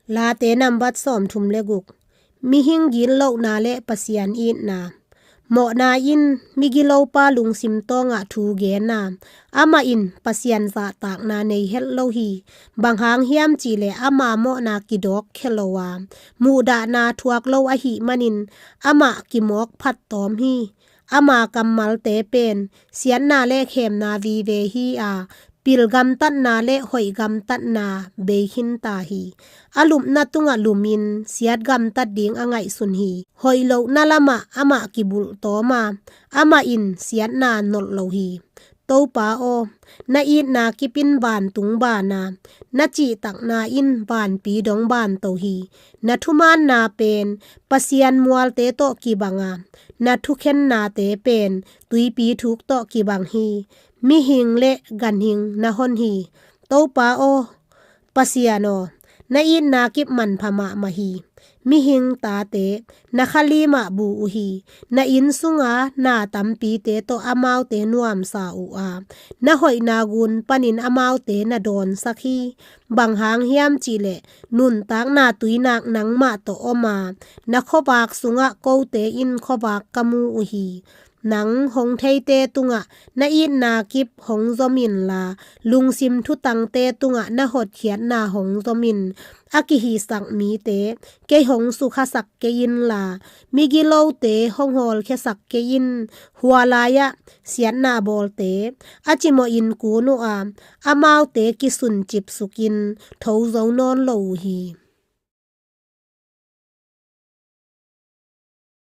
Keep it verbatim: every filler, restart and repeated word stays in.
Late nambat sawmthum le guk. Mihing gitlohna le Pasian itna. Mawhna in migilopa lungsim tawngah thu gen a, amah in Pasian zahtakna nei het lo hi. Bang hang hiam cihleh ama mawhna kidawk khia lo a, muhdahna thuak lo ahih manin amah kimawk phat tawm hi. Ama kammalte pen siatna le khemna vive hi a, pil gamtatna le hoih gamtatna bei khin ta hi. A lupna tungah lumin siat gamtat ding a ngaihsun hi. Hoih lohna lamah amah kibulh tawm a, amah in siatna nolh lo hi. Topa aw, na itna kip in vantung ban a, na cihtakna in vanpi dong ban to hi. Na thumaanna pen Pasian mualte tawh kibang a, na thukhennate pen tuipi thuk tawh kibang hi. Mihing le ganhing na hon hi. Topa aw, Pasian aw, na itna kip manpha mahmah hi. Mihing tate na khalimah bu uh hi. Na inn sunga na tampite tawh amaute nuamsa uh a, na hoihna gun panin amaute na dawnsak hi. Bang hang hiam cihleh nuntakna tuinak nangmah tawh om a, na khuavak sungah kote in khuavak ka mu uh hi. Nang hong theite tungah na itna kip hong zom inla, lungsim thutangte tungah na hotkhiatna hong zom in. A kihisak mite kei hong sukhasak kei inla, migilote hong hawlkhiasak kei in. Hua lai-ah siatna bawlte a cimawh in kun uh a, amaute kisuncip sukin tho zo nawn lo uh hi.